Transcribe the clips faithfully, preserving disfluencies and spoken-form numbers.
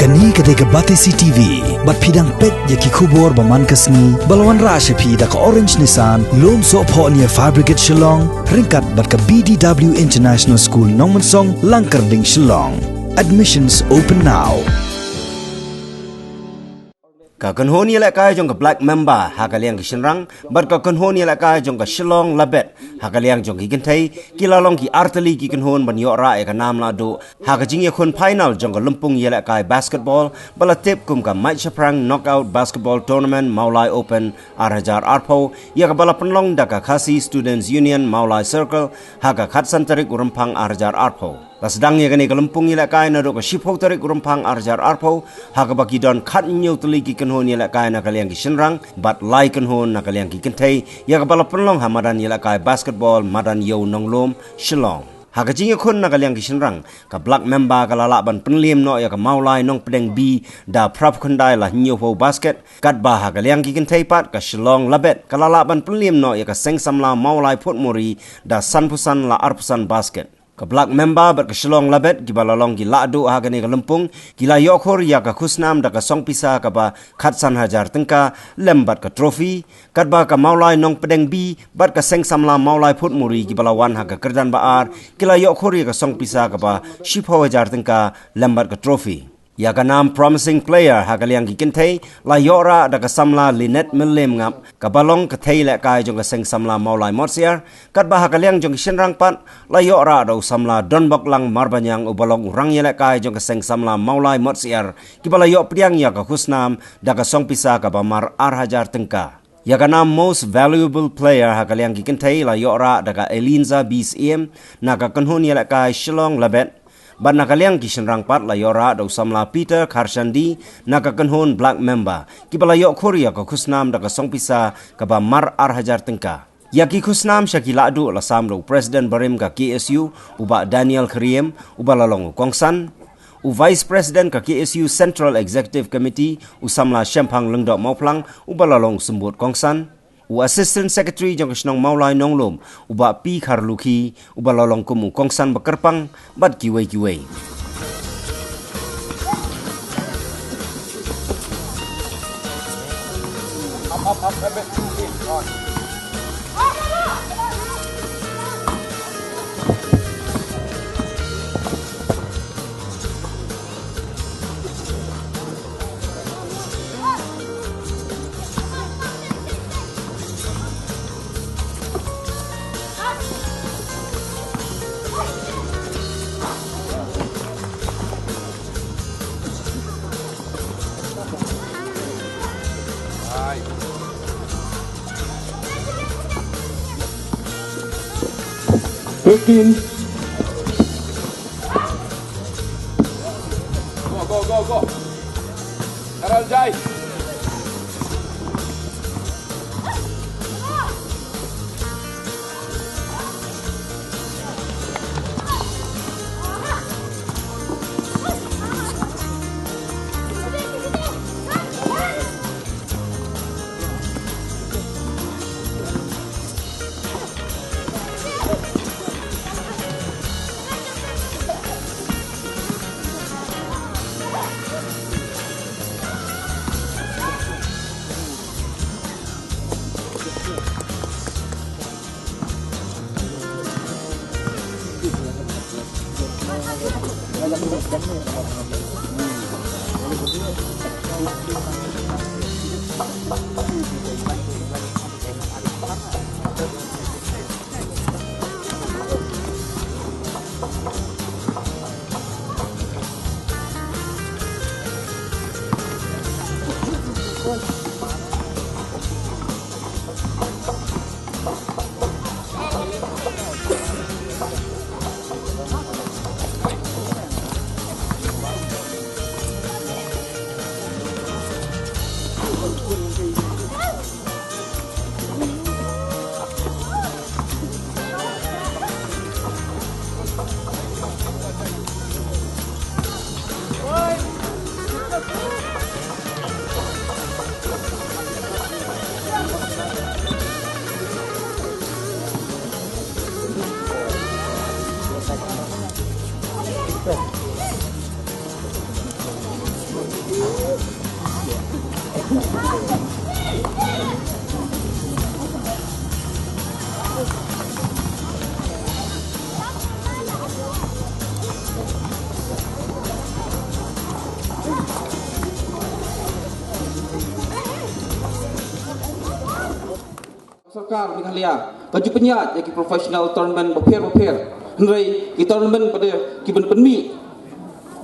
Kane ka dei ka Batesi T V, bad phi dang peit ïa ki khubor ba man ka sngi, ba la wanrah sha phi da ka Orange Nissan, Lumsohphoh near Fire Brigade Shillong, ryngkat bad ka B D W International School Nongmensong, Langkyrding, Shillong. Admissions open now. Ka kynhun ïalehkai jong ka Black Mamba ha ka liang ki shynrang, bad ka kynhun ïalehkai jong ka Shillong Labet ha ka liang jong ki kynthei, ki la long ki artylli ki kynhun ban ïoh rah ïa ka nam lahduh ha ka jingïakhun final jong ka lympung ïalehkai basketball ba la tip kum ka Mait Shaphrang Knockout Basketball Tournament Mawlai Open ar hajar arphew, ïa kaba la pynlong da ka Khasi Students Union Mawlai Circle ha ka khatsan tarik u Rymphang ar hajar arphew. La sdang ïa kane ka lympung ïalehkai naduh ka shiphew tarik u Rymphang ar hajar arphew, ha kaba ki don khathynñiew tylli ki kynhun ïalehkai na ka liang ki shynrang, bad lai kynhun na ka liang ki kynthei, ïa kaba la pynlong ha madan ïalehkai basketball Madan Ïew Nonglum, Shillong. Ha ka jingïakhun na ka liang ki shynrang, ka Black Mamba ka la lah ban pynliem noh ïa ka Mawlai Nongpdeng B da phraphew khyndai la hynñiewphew basket, katba ha ka liang ki kynthei pat ka Shillong Labet ka la lah ban pynliem noh ïa ka Seng Samla Mawlai Phutmuri da sanphew san la arphew san basket. Ka Black Mamba bad ka Shillong Labet kiba la long ki lahduh ha kane ka lympung, ki la ïoh khur ïa ka khusnam da ka song pisa kaba khatsan hajar tyngka lem bad ka trophy, katba ka Mawlai Nongpdeng B bad ka Seng Samla Mawlai Phutmuri kiba la wan ha ka kyrdan ba ar, ki la ïoh khur ïa ka song pisa kaba shiphew hajar tyngka lem bad ka trophy. Ïa ka nam Promising Player ha ka liang ki kynthei la ïoh rah da ka samla Lynette Mylliemngap, kaba long ka thei lehkai jong ka Seng Samla Mawlai Motsiar, katba ha ka liang jong ki shynrang pat la ïoh rah da u samla Donboklang Marbaniang uba long u rangïalehkai jong ka Seng Samla Mawlai Motsiar, kiba la ïoh pdiang ïa ka khusnam da ka song pisa kaba mar ar hajar tyngka. Ïa ka nam Most Valuable Player ha ka liang ki kynthei la ïoh rah da ka Elinza B Syiem na ka kynhun ïalehkai Shillong Labet, bad na ka liang ki shynrang pat la ïoh rah da u samla Peter Kharshandi na ka kynhun Black Mamba, kiba la ïoh khur ïa ka khusnam da ka song pisa kaba mar ar hajar tyngka. Ïa ki khusnam sha ki lahduh la sam da u President barim ka K S U, u Bah Daniel Kyriem, uba la long u kongsan, u Vice President ka K S U Central Executive Committee, u samla Shemphang Lyngdoh Mawphlang, uba la long u symbud kongsan, u Assistant Secretary jong ka shnong Mawlai Nonglum, u Bah P Kharlukhi, uba la long kum u kongsan ba kyrpang, bad kiwei kiwei. Fifteen. Go, go, go, go. Karal jai. Sorkar Meghalaya ka ju pynïaid ïa ki professional tournament bapher bapher. Hynrei ki tournament pat ki ban pynmih,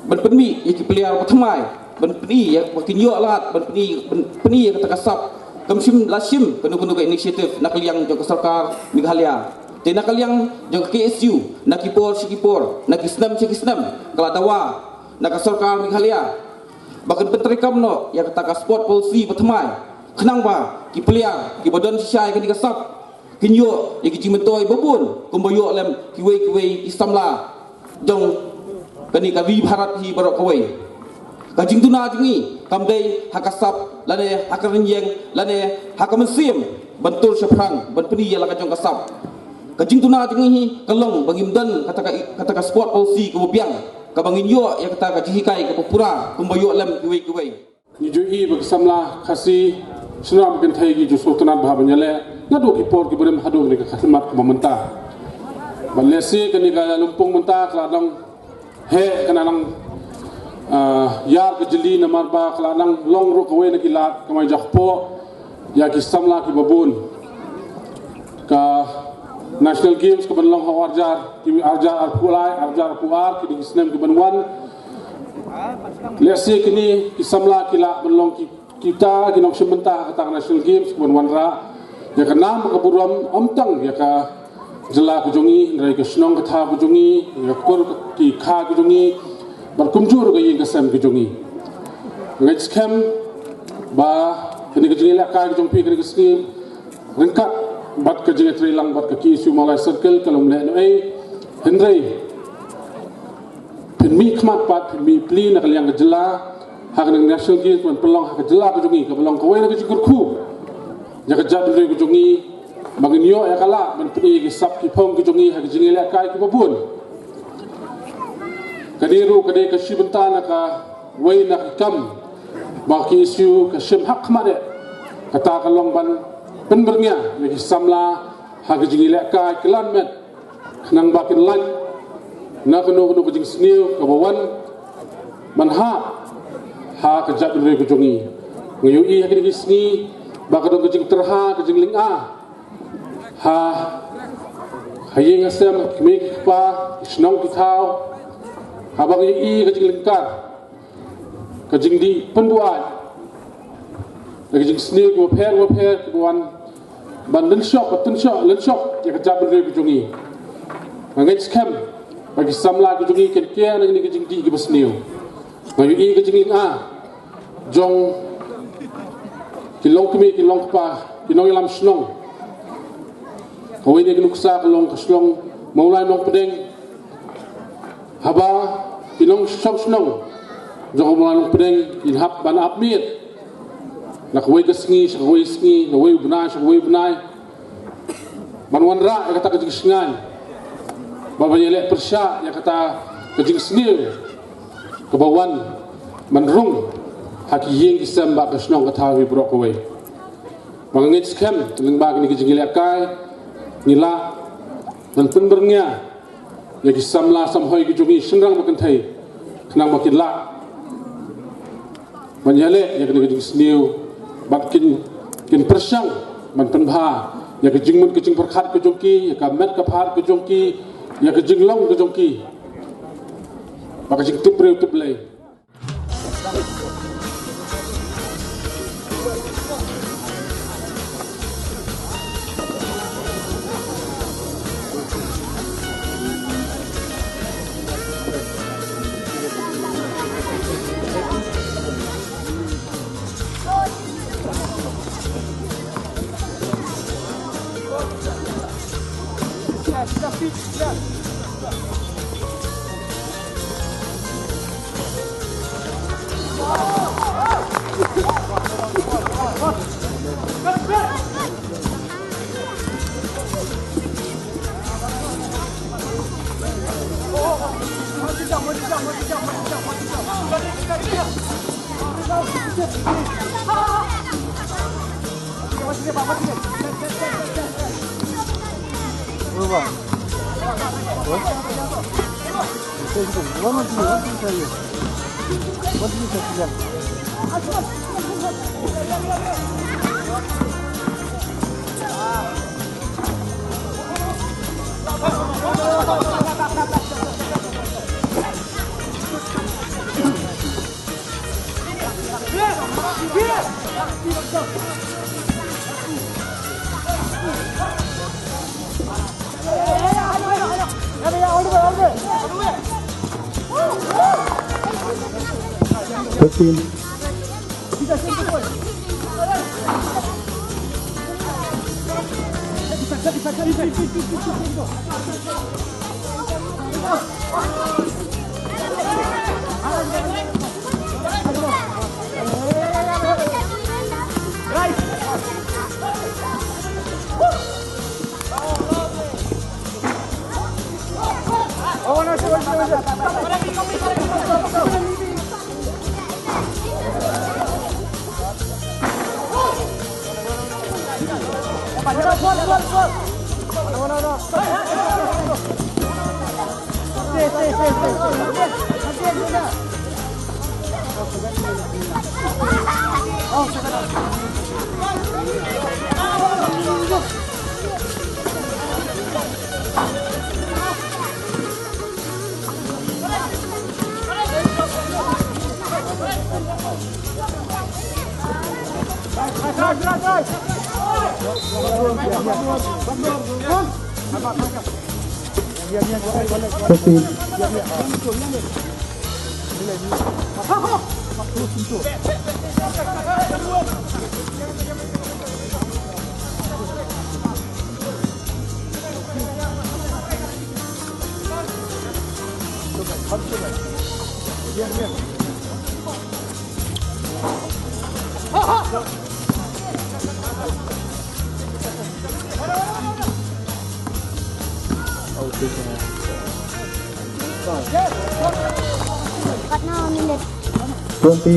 ban pynmih ïa ki player ba thymmai, ban pyni ïa ba kin ïoh lad, ban pyni, ban pyni ïa kata ka sap. Kam shym la shim kano kano ka initiative na ka liang jong ka sorkar Meghalaya. Te na ka liang jong ka K S U, na ki por sha ki por, na ki snem sha ki snem, ka la dawa na ka sorkar Meghalaya ba kan pyntreikam noh ïa kata ka sport policy ba thymmai, khnang ba ki player kiba don shisha ïa kane ka sap kin ïoh ïa ki jingmyntoi ba bun kumba ïoh lem kiwei kiwei ki samla jong kane ka ri Bharat hi baroh kawei. Ka jingduna jong ngi kam dei ha ka sap lane ha ka rynïeng lane ha ka mynsiem ban tur shaphrang ban pyni ïa la ka jong ka sap. Ka jingduna jong ngi hi ka long ba ngim don kata ka, kata ka sport policy kaba biang kaba ngin ïoh ïa kata ka jinghikai kaba pura kumba ïoh lem kiwei kiwei. Ngi ju i ba ki samla Khasi shnong kynthei ki ju sngewtynnat bha ban ïaleh naduh ki por kiba rim haduh kane ka khmat kaba mynta. Ba lehse kane ka lympung mynta ka la dang heh, ka la dang, ah, ïar ka jylli namar ba ka la dang long ruh kawei na ki lad kamai jahpoh ïa ki samla kiba bun. Ka National Games kaban long ha u arhajar, ki arhajar arphew lai, arhajar arphew ar, ki dei ki snem kiban wan. Lehse kine ki samla ki lah ban long ki, kita ki nongshim bynta ha kata ka National Games kiban wanrah ïa ka nam ka burom, ym tang ïa ka jylla ka jong ngi, hynrei ka shnong ka thaw ka jong ngi, ïa ka kur ki kha ka jong ngi, bad kumjuh ruh ka ïing ka sem ka jong ngi. Ngeit skhem ba kane ka jingïalehkai ka jong phi kane ka sngi ryngkat bad ka jingïatreilang bad ka K S U Mawlai Circle ka long leh noh ei. Hynrei phin mih khmat pat, phin mih pli na ka liang ka jylla ha kane ka National Games ban pynlong ha ka jylla ka jong ngi kaba long kawei na ka jingkyrkhu ïa ka jaitbynriew ka jong ngi, ba ngin ïoh ïa ka lad ban pyni ïa ki sap ki phong ki jong ngi ha ka jingïalehkai kiba bun. Kane ruh ka dei ka shi bynta na kawei na ki kam ba ka K S U ka shim ha khmat eh, kata ka long ban pynbyrngia ïa ki samla ha ka jingïalehkai kylla met, khnang ba kin lait na kano kano ka jingsniew kaba wan ban hap ha ka jaitbynriew ka jong ngi. Nga ïohi ha kine ki sngi ba ka don ka jingtyrha, ka jinglynga ha, ha ïing ha sem, ha ki kmie ki kpa, ki shnong ki thaw, haba nga ïohi ka jinglyngkar, ka jingdih pynbuaid, ka jingsniew kiba pher kiba pher kiba wan ban lynshop, ban lynshop, lynshop ïa ka jaitbynriew ka jong ngi. Nga ngeit skhem ba ki samla ki jong ngi kin kiar na kine ki jingdih kiba sniew. Nga ïohi ka jinglynga jong ki longkmie ki longkpa, ki nongïalam shnong. Kawei na ki nuksa ka long ka shnong Mawlai Nongpdeng. Haba ki nongshong shnong jong ka Mawlai Nongpdeng kin hap ban ap miet na kawei ka sngi sha kawei sngi, na kawei u bnai sha kawei u bnai, ban wanrah ïa kata ka jingshngaiñ, ban ïaleh pyrshah ïa kata ka jingsniew kaba wan ban rung ha ki ïing ki sem bad ka shnong ka thaw hi baroh kawei. Ba nga ngeit skhem lyngba kine ki jingïalehkai ngi lah ban pynbyrngia ïa ki samla samhoi ki jong ngi shynrang bad kynthei, khnang ba kin lah ban ïaleh ïa kane ka jingsniew bad kin, kin pyrshang ban pynbha ïa ka jingmut ka jingpyrkhat ka jong ki, ïa ka met ka phad ka jong ki, ïa ka jinglong ka jong ki, bad ka jingtip briew tip Blei. Fifteen. Proceed. Kat na minit. Twenty.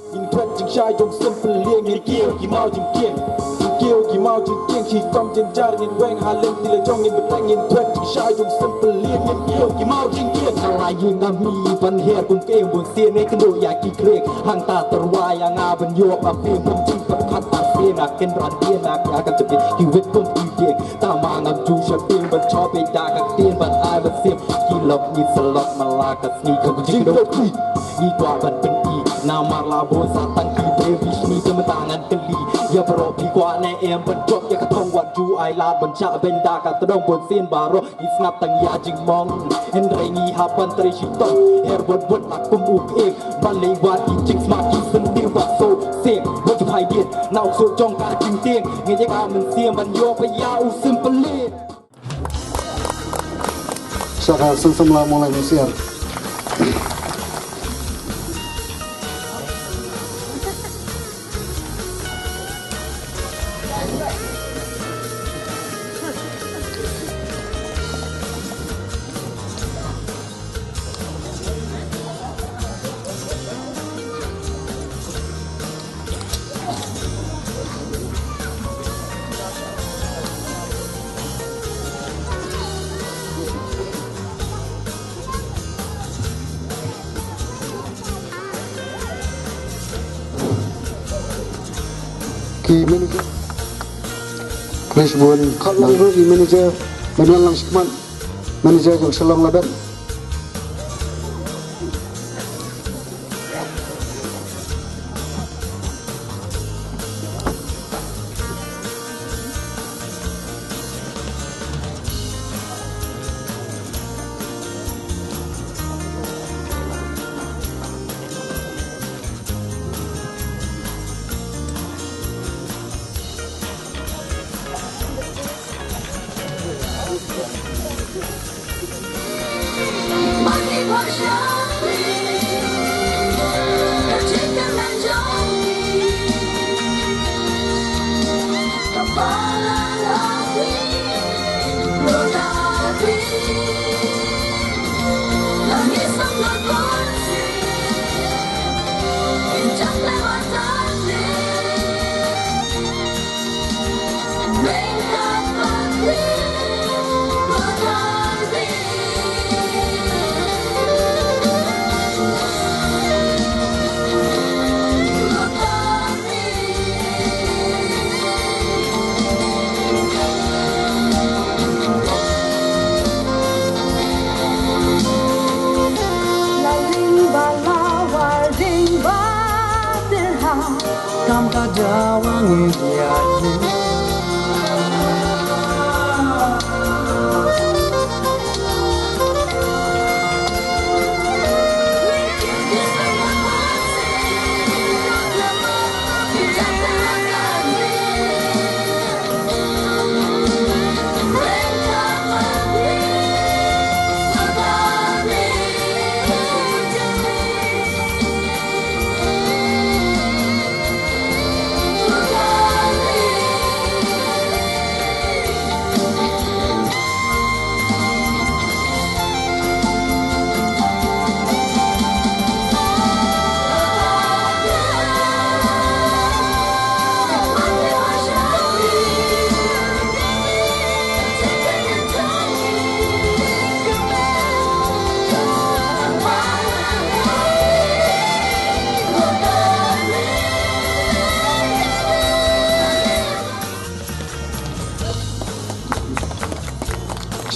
Ngin thwet jingshai jong Simple Liang, ngin kiew ki maw jingkieng. Ngin kiew ki maw jingkieng, shitom jynjar ngin weng ha lynti la jong, ngin bteng. Ngin thwet jingshai jong Simple Liang, ngin kiew ki maw jingkieng. Ka la ïing ngam hi ban her kum ka ïing bun sien, ne kynduh ïa ki khlieh. Hangta tyrwa ïa nga ban ïoh ba phi bun jingpyrkhat ba sien, nga kynran dien nga ka ka jabit ki wit kum ki dieng. Tama ngam ju sha phi ban chop ïa ka ktien ban ai ban sim. Ki lok ngi salot mala ka sngi ka jingdok. Ngi kwah ban pyni namar la bun sa tang ki briew bishni te mynta ngan kylli ïa baroh, phi kwah ne em ban jop ïa ka thong wat ju ai lad ban shah beiñ da ka tdong bun sien baroh. Ngi sngap tang ïa jingmong hynrei ngi hap ban trei shitom. Her bud bud la kum u kiew ban leit wad ki jingsma ki syntiew ba so sek bud phai dien na u so jong ka jingtieng. Ngi ïa ka mynsiem ban ïoh ba ïa u Simple Liang. Sha ka Seng Samla Mawlai Mynsiem. Ki manager. Khublei shibun. Khot lang ruh ki manager. Ban wan lang shikmat. Manager jong Shillong Laban.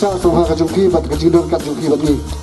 Sha sngewbha ka jong phi bad ka jingdon ka jong phi bad ngi.